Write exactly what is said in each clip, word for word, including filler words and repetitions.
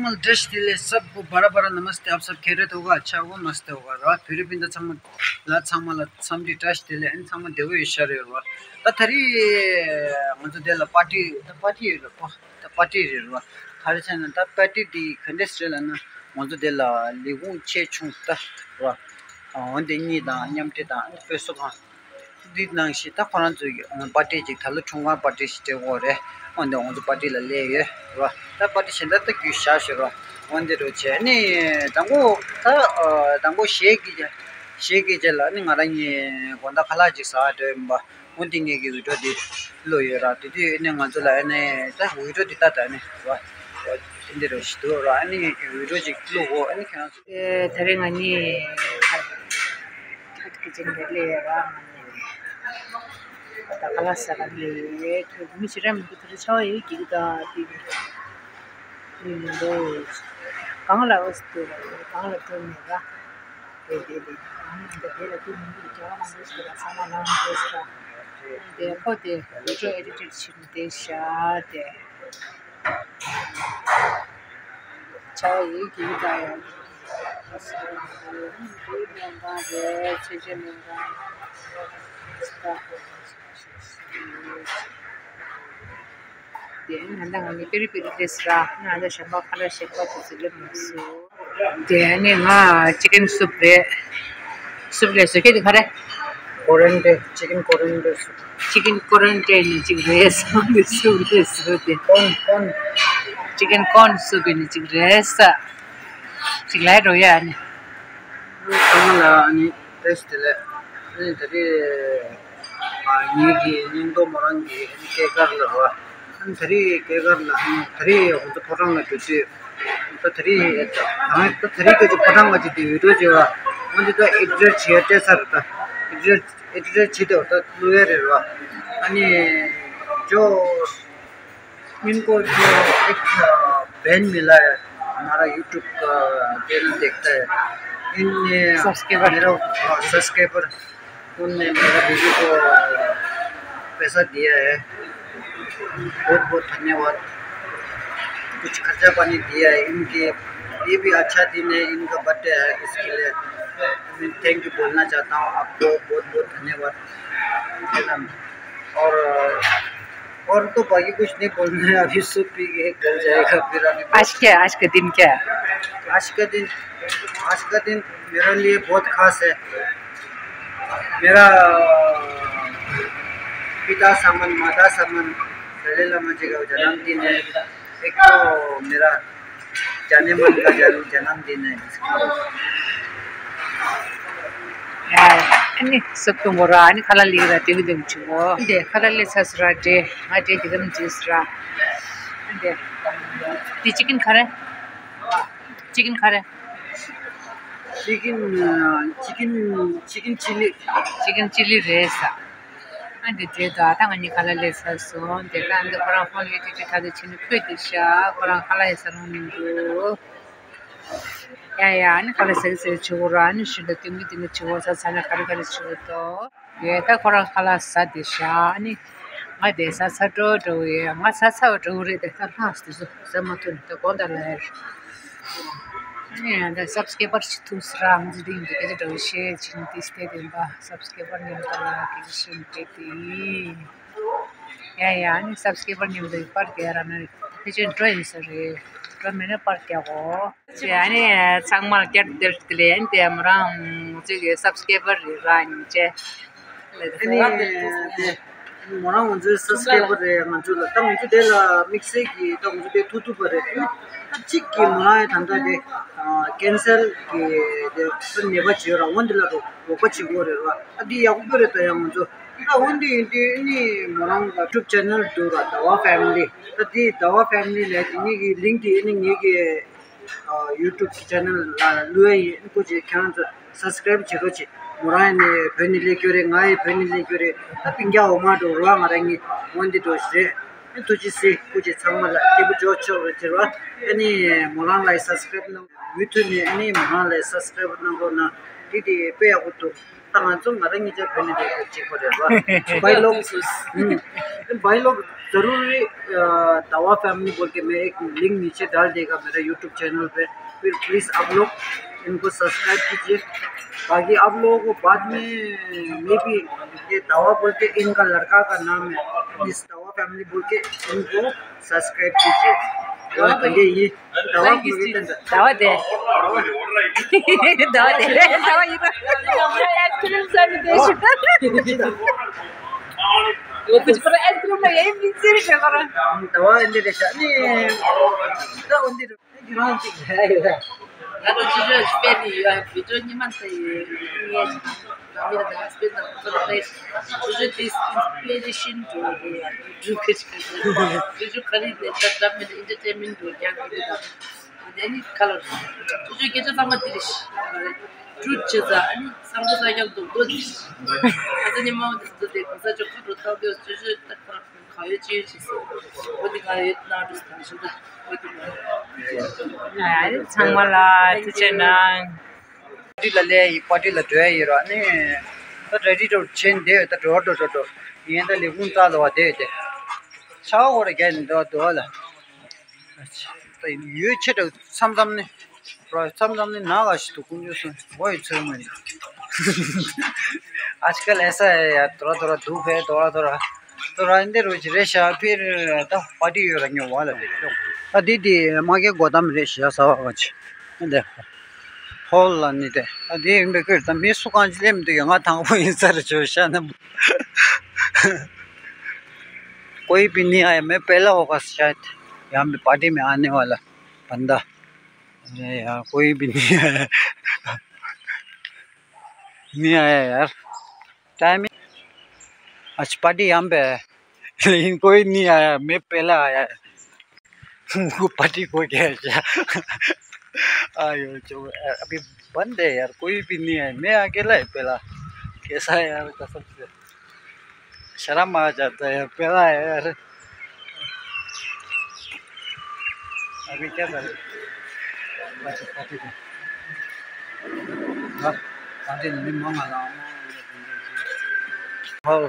ཚང་མ་ལ་བཀྲ་ཤིས་བདེ་ལེགས། सबको बड़ा बड़ा नमस्ते, आप सब खैरियत होगा, अच्छा होगा, मस्त होगा ར། བོད་རིགས་སྤུན་ཟླ་ཚང་མ་ལ་ཚང་མ་འདི་བཀྲ་ཤིས་བདེ་ལེགས། ཨ་ནི་ཚང་མ་བདེ་པོ་ཡོད་ཤག་རེད་ར། ད་ད་རེས་ང་ཚོ་འདི་ལ་པར་ཊི། ད་པར་ཊི་ཡོད་ར། པ་ད་པར་ཊི་རེད་ར། ག་རེ་ཟེར་ན་ད་པར་ཊི་འདི་ག་འདྲས་རེད་ལབ་ན། ང་ཚོ་འདི་ལ་ལས་ཁུངས་ཆེ་ཆུང་ད་ར། འོན་ཏེ་གཉིས་དང་མཉམ་འབྲེལ་དང་དཔེ་གསོ་ཁང་འདི་ནང་བཞིན་ད་ཁོ་རང་ཚོའི་པར་ཊི་ཅིག་ད་ལོ་འཁྲུངས་སྐར་པར་ཊི་ཞིག་སྤྲད་དགོས་རེད། འོན་ཏེ་ང་ཚོ་པར་ཊི་ལ་སླེབས་ཡོད་ར། ད་པར་ཊི་གཞན་དག་ད་རྒྱུས་བཞག་ཞོར་ར། འོན་ཏེ་འགྲོ་བྱས་ནི་དང་པོ་ད་དང་པོ་གཞས་ཀྱི་གཞས་ཀྱི་རྗེས་ལ་ནི་ང་རང་གཉིས་དགོང་དག་ཁ་ལག་ཅིག་ཟ་འགྲོ་ཡིན་པ། འོན་ཏེ་ངེད་ཀྱི་བི་ཌིའོ་འདི་བླུགས་ཡོད་ར། དེ་དུས་ཨ་ནི་ང་ཚོ་ལ་ཨ་ནི་ད་བི་ཌིའོ་འདི་ལྟ་ད་ནི་ར། དེ་འདྲ་ཞིག་འདུག་ར། ཨ་ནི་ངེད་ཀྱི་བི་ཌིའོ་ཅིག་བླུགས་འོ། ཨ་ནི་ཁྱེད་རང་ཚོ། ཨེ། ད་རེས་ང་གཉིས་ཁ་ཁ་ཁི་ཅན་དེ་ལས་ར། ང་གཉིས་ད་ཁ་ལག་ཟ་ག་ལས་ཡོད། མི་ཞེ་དྲག་མི་འདུག་ད་རེས་ཆར་པ་ཡོད་ཀྱི་འདུག་ད་དེ་མི་འདུག་གང་ལ་འོས་འདུག་གང་ལ་འགྲོ་མེད་ར། དེ་དེ་དེ། ཨང་། འདི་དེ་ལ་དེ་མི་འདུག་རྒྱ་གར་ནང་དུ་ཞིག་ལ་ཚང་མ་ནང་དུ་ཞིག་ལ། དེ་ཁོ་དེ་བི་ཌིའོ་ཨེ་ཌི་ཊར་བྱེད་ནི་དེ་ཤ་དེ། ཆ་ཡིག་གི་ད་ཡང་། དེ་སྨན་ཁང་རེད། ཚེ་ཆེ་སྨན་ཁང་། དེ་ང་ད་ང་ནི་པེ་རི་པེ་རི་ལས་ར། ང་ད་གཞན་པ་ཁ་ལག་གཞན་པ་དེ་ཚོ་ལས་མ་སུ། དེ་ནི་ང་ཅི་ཀན་སུབ་རེད། སུབ་ལས་སུ་ཁྱེད་དེ་ག་རེ། ཀོ་རན་ཊེ། ཅི་ཀན་ཀོ་རན་ཊེ་སུབ། ཅི་ཀན་ཀོ་རན་ཊེ་ནི་ཅིག་རེད་ས། འདི་སུབ་ལས་སུ་དེ། ཀོན་ཀོན། ཅི་ཀན་ཀོན་སུབ་ནི་ཅིག་རེད་ས། ཅིག་ལས་རོ་ཡ་ནི། ཚང་མ་ལ་ཨ་ནི་བཀྲ་ཤིས་བདེ་ལེགས། ཨ་ནི་ད་རེས་ཨ་ངེད་ཀྱི་སྙིང་སྟོབས་མོ་རང་གི་ཨ་ནི་སྐྱེས་སྐར་ལ་རོ། ཨ་ནི་ད་རེས་སྐྱེས་སྐར་ལ་ཨ་ནི་ད་རེས་ང་ཚོ་ཕོ་བྲང་ལ་འགྲོ་དུས། ད་ད་རེས་ད་ད་རེས་ཁ་ཅིག་ཕོ་བྲང་ཁ་ཅིག་དེ་བི་ཌིའོ་བྱས་པ། འོན་ཏེ་ད་ཨེ་ཌི་ཊར་བྱས་སྤྲད་ཚར། ད་ཨེ་ཌི་ཊར་ཨེ་ཌི་ཊར་བྱས་ཏེ་ད་བླུགས་ཡ་རེད་རོ། ཨ་ནི་ཇོ། इनको जो एक, अ, बहन मिला है, हमारा YouTube का चैनल देखता है, इन, अ, सब्सक्राइबर। मेरा, हाँ, सब्सक्राइबर, उनने मेरा वीडियो को, अ, पैसा दिया है। बहुत बहुत धन्यवाद। कुछ खर्चा पानी दिया है इनके। ये भी अच्छा दिन है, इनका बर्थडे है, इसके लिए मैं थैंक यू बोलना चाहता हूँ आपको। बहुत बहुत धन्यवाद, है ना। और, अ, और तो बाकी कुछ नहीं बोलना है, अभी सूप पी के गल जाएगा फिर अभी। आज क्या, आज का दिन क्या है? आज का दिन, आज का दिन मेरे लिए बहुत खास है। मेरा पिता समान, माता समान दलाई लामा जी का जन्मदिन है। एक तो मेरा जाने मन का जन्म, जन्मदिन है इसका। ཡ། ཨ་ནི་སུབ་ཏུ་མོ་ར། ཨ་ནི་ཁ་ལག་ལས་ར། དེ་བི་དེ་མི་ཆུ་མོ་དེ་ཁ་ལག་ལས་ཚ་སུ་ར་དེ་ང་དེ་དེ་གམ་ཇིས་ར། ཨ་དེ་དེ་ཅི་ཀིན་ག་རེ། ཅི་ཀིན་ག་རེ། ཅི་ཀིན། ཅི་ཀིན། ཅི་ཀིན་ཅི་ལི། ཅི་ཀིན་ཅི་ལི་རེད་ས། ཨ་འདི་དེ་ད་ད་ང་གཉིས་ཁ་ལག་ལས་ཚར་སོང་། དེ་ད་འདི་ཁོ་རང་ཧོན་ཡོད་དུས་ཅི་ད་དེ་ཕྱིན་ནས་ཁོས་དེ་ཤ་ཁོ་རང་ཁ་ལག་ཡས་ས་རང་མི་འདུག་ཡ་ཡ། ཨ་ནི་ཁ་ལག་ཟ་གི་ཟ་གི་བྱེད་དགོས་ར། ཨ་ནི་ཤུལ་ལ་དེ་མི་དེ་མི་བྱེད་དགོས། ས་ཚ་ན་ག་རེ་ག་རེ་བྱེད་དགོས་དོ། ཡོད་ད་ཁོ་རང་ཁ་ལག་ཟ་དེ་ཤ། ཨ་ནི་ང་དེ་ཟ་ཚར་འགྲོ་འགྲོ་གི་ཡོད། ང་ཟ་ཚར་བ་འགྲོ་གི་རེད། དེ་ད་ལྷག་དེ་ཚོ་ཟ་མ་ཐུབ་ནས་ད་དགོང་དག་ལ་ཡར། ཨ་ནི་ད་སབ་སི་ཀེ་བར་ཞིག་ཐུག་སི་ར། ང་ཚོ་དེ་ཡིན་དེ་སྐད་ཆ་འདྲ་བོ་བཤད་ཕྱིན་དེ་སྟེ་དེ་འབའ་སབ་སི་ཀེ་བར་མཉམ་དུ་ལ་སྐད་ཆ་བཤད་ནས་བསྡད་དེ་ཡིན། ཡ་ཡ། ཨ་ནི་སབ་སི་ཀེ་བར་མཉམ་དུ་པར་རྒྱག་ར་ན་ཕལ་ཆེར་འགྲོ་ཡིན་ས་རེད། འགྲོ་མེད་ན་པར་རྒྱག་གོ། ཅེ་ཨ་ནི་ཚང་མར་བསྐྱར་དུ་བདེ་ལེགས། ཨ་ནི་དེ་མོ་རང་ང་ཚོའི་གི་སབ་སི་ཀེ་བར་རེད་ར་ཡིན་ཅེ། ཨ་ནི་དེ་མོ་རང་ང་ཚོའི་སབ་སི་ཀེ་བར་རེད། ང་ཚོ་ལ་ད་ང་ཚོ་དེ་ལ་དམིགས་བསལ་གྱི་ད་ང་ཚོ་དེ་ཐུག་ཐུབ་པ་རེད། ད་གཅིག་གི་མོ་རང་ཡང་ད་ལྟ་དེ་ཀན་སར་གི་དེ་ནད་པ་ཅིག་ཡོད་ར། འོན་ཏེ་ལ་རོགས་པ་བྱེད་དགོས་རེད་ར། ཨ་འདི་ཡག་པོ་རེད། ད་ཡང་ང་ཚོ་ད་འོན་ཏེ་ཡིན་དུས་ཨ་ནི་མོ་རང་ལ་ཡུ་ཊུབ་ཅེ་ནལ་འདུག་ར། ཟླ་བ་ཕེ་མི་ལི། ད་འདི་ཟླ་བ་ཕེ་མི་ལི་ལས་དེ་ནི་གི་ལིང་ཀི་དེ་ཨ་ནི་ངེད་ཀྱི་ཡུ་ཊུབ་ཅེ་ནལ་ལ་བླུགས་ཡ་ཡིན། སྐུ་མཁྱེན་ཁྱེད་རང་ཚོ་སབ་སི་ཀེ་རེབ་བྱེད་རོགས་བྱེད། མོ་རང་ཡིན་ནི་བོད་ནས་སླེབས་རྒྱུ་རེད། ང་ཡི་བོད་ནས་སླེབས་རྒྱུ་རེད། ད་སྤུན་ཀྱག་འོ་མ་འགྲོ་རོགས། ང་རང་གཉིས་འོན་ཏེ་འགྲོ་ཞིག་རེད། ཨ་ཐུགས་རྗེ་ཆེ། སྐུ་མཁྱེན་ཚང་མ་ལ་སྐྱིད་པོ་ཅོག་ཅོག་རེ་ཁྱེར་བ། ཨ་ནི་མོ་རང་ལ་སབ་སི་ཀེ་རེབ་གནང་། མུ་མཐུད་ནས་ཨ་ནི་མོ་རང་ལ་སབ་སི་ཀེ་རེབ་གནང་རོགས་གནང་། འདི་དེ་དཔེ་ཡག་པོ་འདུག་ང་ཚོ་ང་རང་གཉིས་ཆ་བོད་ནས་བསྡད་པའི་གཅིག་པ་རེད་བ། भाई लोग, हम्म, भाई लोग, ज़रूरी, अ, दावा फैमिली बोल के मैं एक लिंक नीचे डाल देगा मेरा YouTube चैनल पे। फिर प्लीज़ आप लोग इनको सब्सक्राइब कीजिए, ताकि आप लोगों को बाद में, मे भी, ये दावा बोल के इनका लड़का का नाम है, इस दावा फैमिली बोल के इनको सब्सक्राइब कीजिए। और ये, ये दावा बोल के दावा दे। दावा दे। दावा ये तो आइसक्रीम सा भी दे। वो कुछ पर आइसक्रीम में यही मिक्सचर है करो। दावा इंदे दे शानी। तो उंदे ང་ཚོ་ཅི་ཞིག་སྤེལ་ནི་ཡོད། བི་ཌིའོ་ཉི་མ་ད་ཡོད། ངས་ང་མི་ལ་ང་སྤེལ་དང་ཚོ་ལ་ཏེ་ཅི་ཞིག་དེ་ཨིན་སི་པི་རེ་ཤིན་འགྲོ་གི་ཡོད། འགྲོ་གི་ཅི་ག་ཅི་ཞིག་ག་རེ་ནས་ད་ད་མི་ལ་ཨིན་ཊར་ཊེན་མེན་འགྲོ་རྒྱག་གི་ཡོད། ད་དེ་ནི་ཁ་ལོ་ཅི་ཞིག་སྐད་ཆ་ཚང་མ་དེ་རེད་ཤི་རེད། ཀྲུ་ཅི་ཟ་ཨ་ནི་སང་ཀུ་ས་ཡག་འདུག་འདུག་ཅི་ཞིག་ཨ་ཙི་ཉི་མ་འདི་འདུག་དེ་གོ་ས་ཅོ་ཁ་འགྲོ་ཐག་དེ་ཅི་ཞིག་ད་ཁ་ལོ། ག་ཡོད་ཅི་ཡོད་ཅི་སོ། འོ་དེ་ག་ཡོད་ན་འགྲོ་སྟངས་ཞུ་ད། འོ་དེ་ག་ཡོད། ཚང་མ་ལ་ཐུགས་རྗེ་གནང་། པར་ཊི་ལ་སླེབས་ཡིན། པར་ཊི་ལ་འགྲོ་ཡ་ཡིན་རོགས་ནི། ད་རེ་ཌི་འགྲོ་ཆེན་བསྡད་ཡོད། ད་འགྲོ་འགྲོ་འགྲོ་འགྲོ་ཡིན། ད་ལས་ཁུངས་རྩ་ལ་བ་བསྡད་ཡོད་དེ། ཆ་བ་ཁོ་ར་རྒྱ་ནི་འགྲོ་འགྲོ་ལ། ད་ཡོད་ཆེ་དྲགས་མཚམས་མཚམས་ནི། རོ་མཚམས་མཚམས་ནི་ནག་ལ་ཞིག་ཏུ་ཀུན་སྤྱོད་སོང་འོ་ཡི་ཚོད་མ་ཡིན། आजकल ऐसा है यार, थोड़ा थोड़ा धूप है, थोड़ा थोड़ा थोड़ा अंधेर हो रहा है। फिर ད་པར་ཊི་ཡོད་ར་ཉོ་བ་ལ་རེད་ཤོག་ད་འདི་འདི་མ་གི་སྒོ་དམ་རེད་ཤག་ཟ་བ་ཅི་འདི་ཧོལ་ལ་ནི་དེ་ད་འདི་ཡིན་པའི་ཁུལ་ད་མི་སུ་གང་ཅི་སླེབས་མི་འདུག་ང་དང་པོ་ཡིན་ས་རེད་ཅོ་ཤ་ན། कोई भी नहीं आया, मैं पहला होगा शायद। यहाँ पे पार्टी में आने वाला बंदा। अरे यार, कोई भी नहीं आया। नहीं आया यार। टाइमिंग, आज पार्टी यहाँ पे है, लेकिन कोई नहीं आया, मैं पहला आया। वो पार्टी को क्या है क्या? आयो जो अभी बंद है यार, कोई भी नहीं है, मैं अकेला है पहला। कैसा है यार, कसम से। शर्म आ जाता है यार, पहला है यार। अभी क्या करें? बस पार्टी को। हाँ, पार्टी नहीं मांगा ला। ཧོལ།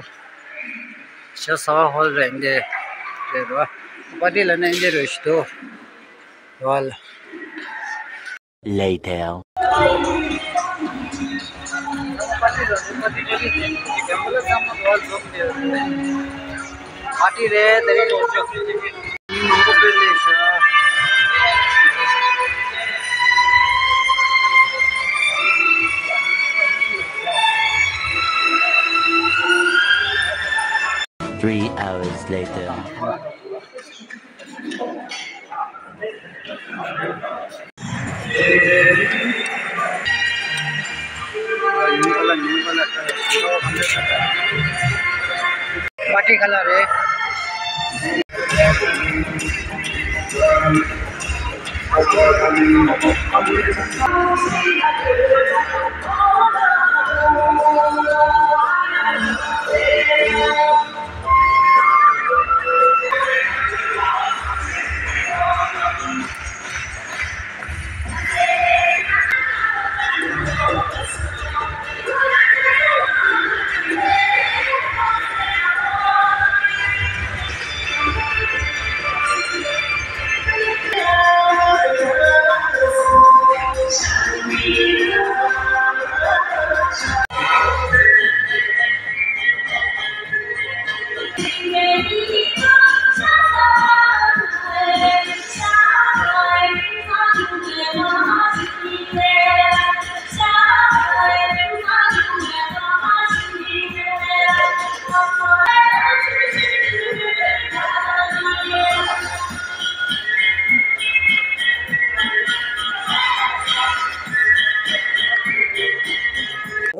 ཤ་ཟ་བ་ཧོལ་རེད་འདི། རེད་རོ། པར་ཊི་ལ་ནི་འདི་རོ་ཞིག་ཏུ། ཧོལ། Later. Three hours later. Party खाला रे।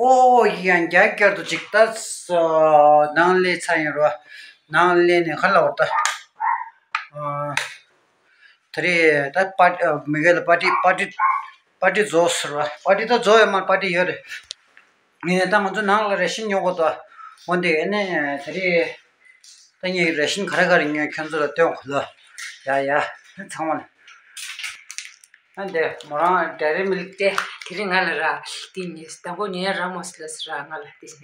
ཨོ་ཡང་རྒྱ་སྐྱར་དུ་ཅིག་ད་ནང་ལས་ཚ་ཡིན་རོ། ནང་ལས་ནས་ཁ་ལ་བ་ད། ཨ། ད་རེས་ད་པ་མི་གེ་ལ་པ་ཏི་པ་ཏི་པ་ཏི་རྫོགས་ཟེར་བ། པ་ཏི་ད་རྫོགས་ཡོད་མ་རེད། པ་ཏི་ཡོད་རེད། ངས་ད་ང་ཚོ་ནང་ལ་རེ་ཤིན་ཉོ་དགོས་ད། འོན་ཏེ་ཨ་ནི་ད་རེས་ད་ངས་རེ་ཤིན་ག་རེ་ག་རེ་ཉོས་ཁྱོད་ཚོ་ལ་སྟོན་གོ་ལ། ཡ་ཡ་ཚང་མ་ལ། ཨ་འདི་མོ་རང་ཌེ་རི་མིལཀ་དེ་དེ་རིང་ང་ལ་ར་དེ་ཉེས་དང་པོ་ཉོས་ཡ་ར་མོ་སི་ལ་སི་ར་ང་ལ་དེ་ཉེས་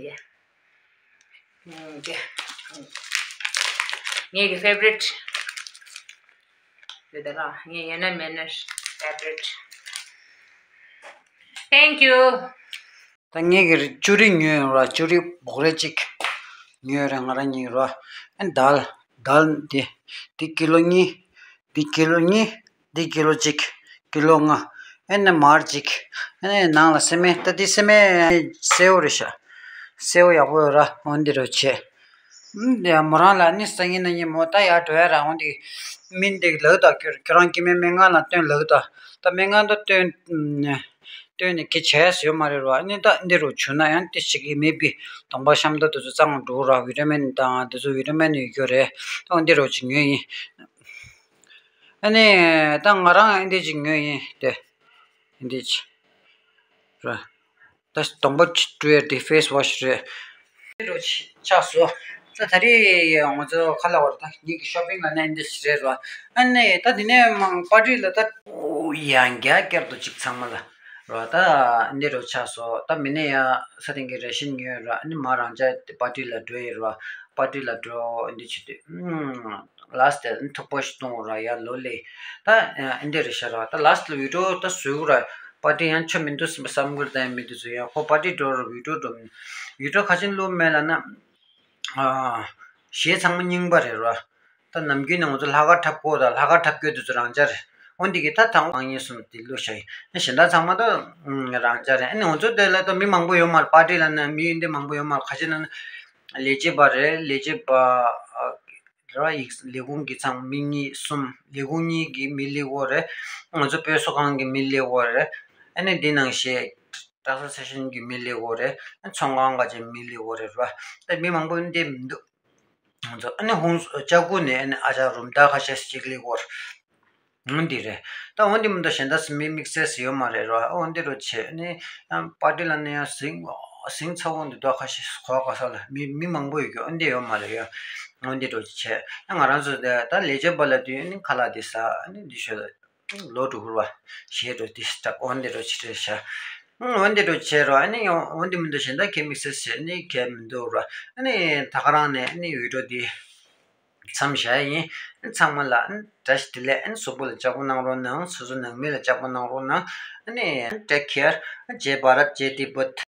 ཡ། ཨུམ་དེ་ངེད་ཀྱི་ཕེ་ཝ་རི་ཊི་རེད་ད་ར། ངའི་ཡོད་ན་མེད་ན་ཕེ་ཝ་རི་ཊི། Thank you. ད་ངེད་ཀྱི་ཅུ་རི་ཉོས་ཡོད་ར། ཅུ་རི་སྦོག་རེ་གཅིག་ཉོས་ཡོད་ར། ང་རང་ཉོས་ར། ཨ་དཱལ་དཱལ་འདི་འདི་ཀི་ལོ་གཉིས། འདི་ཀི་ལོ་གཉིས། འདི་ཀི་ལོ་གཅིག་ཀི་ལོ་ལྔ། ཨེ་ནི་མར་གཅིག་ཨེ་ནི་ནང་ལ་སེ་མེ། ད་འདི་སེ་མེ་སེའུ་རེད་ཤག་སེའུ་ཡག་པོ་ཡོད་ར། འོ་འདི་རུ་བྱས། ཨུམ། དེ་མོ་རང་ལ་ནི་སང་ཉིན་གནངས་ཉིན་མོ་ད་ཡར་འགྲོ་ཡ་ར། འོ་འདི་མི་འདི་ལགས་ད་ཁྱོད་ཁྱོད་རང་སྐྱེ་དམན་སྨན་ཁང་ལ་སྟོན་ལགས་ད། ད་སྨན་ཁང་ད་སྟོན་སྟོན་ནས་སྐྱེ་བྱས་ཡོད་མ་རེད་ར། ཨ་ནི་ད་འདི་རུ་བྱུང་ན་ཡང་དེ་ཞིག་གི་མེད་པའི་གདོང་པ་ཤམ་ཐབས་དེ་ཚོ་གཙང་འགྲོ་ར། བི་ཊ་མིན་དང་དེ་ཚོ་བི་ཊ་མིན་ཡོད་རྒྱུ་རེད། ཨོ་འདི་རུ་ཅིག་ཉོས་ཡིན། ཨ་ནི་ད་ང་རང་ཨེ་འདི་ཅིག་ཉོས་ཡིན་ཏེ། ཨེ་འདི་ཅིག་ར། ད་གདོང་པ་བཀྲུ་ཡ་དེ་ཕེ་སི་ཝ་ཤི་རེད། འདི་རུ་ཆགས་སོ། ད་ད་རེས་ང་ཚོ་ཁ་ལག་བར་ད་ངེད་ཀྱི་ཤོ་པིང་ལ་ནི་ཨེ་འདི་ཞིག་རེད་ར། ཨ་ནི་ད་དེ་ནས་མང་པར་ཊི་ལ་ད་ཡང་རྒྱ་སྐྱར་དུ་ཅིག་ཚང་མ་ལ་ར། ད་འདི་རུ་ཆགས་སོ། ད་མི་ནས་ཡ་ས་སྟེང་གི་རེ་ཤན་ཉོས་ར། ཨ་ནི་མ་རང་ཅག་དེ་པར་ཊི་ལ་འགྲོ་ཡི་ར། པར་ཊི་ལ་འགྲོ་འདི་བྱེད་དུས་ཨུམ། ལ་སི་ཊི་ཐུག་པ་ཞིག་གཏོང་ར་ཡ་ལོ་ལེ། ད་ཨ་འདི་རེད་ཤག་ར། ད་ལ་སི་ཊི་ལ་བི་ཌི་ཡོ་ད་བཟོས་ར། པར་ཊི་ཡང་ཆོ་མི་འདུག་བསམ་བསམ་གི་ད་ཡང་མི་འདུག་བཟོས་ཡ། ཁོ་པར་ཊི་འགྲོ་ར་བི་ཌི་ཡོ་འགྲོ་མི་འདུག་བི་ཌི་ཡོ་ག་ཅིན་བླུགས་མེད་ལ་ན། ཨ་གཞས་ཚང་མ་རྙིང་པ་རེད་ར། ད་ནམ་རྒྱུན་ནས་ང་ཚོ་ལྷག་དཀར་འཁྲབ་སྐོར་དང་ལྷག་དཀར་འཁྲབ་སྐོར་དེ་ཚོ་རང་འཇགས་རེད། འོ་འདི་གི་ད་དང་པོ་ཨང་གཉིས་གསུམ་དེ་བླུགས་བཞག་ཡིན། གཞན་དག་ཚང་མ་ད་རང་འཇགས་རེད། ཨ་ནི་ང་ཚོ་དེ་ལ་ད་མི་མང་པོ་ཡོད་མ་རེད། པར་ཊི་ལ་ནི་མི་འདི་མང་པོ་ཡོད་མ་རེད། ཁ་ཤས་ན་ལས་བྱེད་པ་རེད། ལས་བྱེད་པ་རེད་བ། ཡིག་ལས་ཁུངས་ཀྱི་ཚང་མི་གཉིས་གསུམ། ལས་ཁུངས་གཉིས་ཀྱི་མི་སླེབས་ཡོད་རེད། ང་ཚོ་དཔེ་གསོ་ཁང་གི་མི་སླེབས་ཡོད་རེད། ཨ་ནི་འདི་ནང་བཞིན་ཊེན་སི་ལེ་ཤན་གྱི་མི་སླེབས་ཡོད་རེད། ཨ་ཚོང་ཁང་ག་ཅིག་མི་སླེབས་ཡོད་རེད་བ། ད་མི་མང་པོ་འདི་མི་འདུག་ང་ཚོ་ཨ་ནི་ཧུང་ལྕགས་སྐུ་ནས་ཨ་ནི་ཨ་ཅག་རུམ་བདག་ཁ་ཤས་ཤིག་སླེབས་ཡོད་རེད། འོ་འདི་རེད། ད་འོ་འདི་མི་འདུག་གཞན་དག་མི་དམིགས་བསལ་ཟེར་ཡོད་མ་རེད་ར། འོ་འདི་རུ་བྱས་ནི་ཡང་པར་ཊི་ལ་ནི་ཡང་ཟིང་ཟིང་ཚ་བོ་འདི་དག་ཁ་ཤས་གོ་ག་ས་ལ་མི་མི་མང་པོ་ཡོད་རྒྱུ་འོ་འདི་ཡོད་མ་རེད་ཡ། འོ་འདི་རུ་བྱས་ང་རང་ཚོ་ད་ལས་བྱེད་པ་ལ་དུས་ནི་ཁ་ལག་འདི་ཟ། ཨ་ནི་འདི་ཤོད་ལོ་དྲུག་ར་ཞེས་རུ་འདི་ཤ་འོ་འདི་རུ་ཕྱི་རེད་ཤ། འོ་འདི་རུ་བྱས་ར། ཨ་ནི་འོ་འདི་མི་འདུག་གཞན་དག་གས་དམིགས་བསལ་བྱས་ནི་གས་མི་འདུག་ར། ཨ་ནི་ད་ག་རང་ནས་ཨ་ནི་བི་ཌི་ཡོ་འདི་མཚམས་བཞག་ཡིན། ཚང་མ་ལ་བཀྲ་ཤིས་བདེ་ལེགས། གཟུགས་པོ་ལ་ལྕགས་པོ་གནང་རོགས་གནང་། སོ་སོ་ནང་མི་ལ་ལྕགས་པོ་གནང་རོགས་གནང་། Take care. Jai Bharat, Jai Tibet.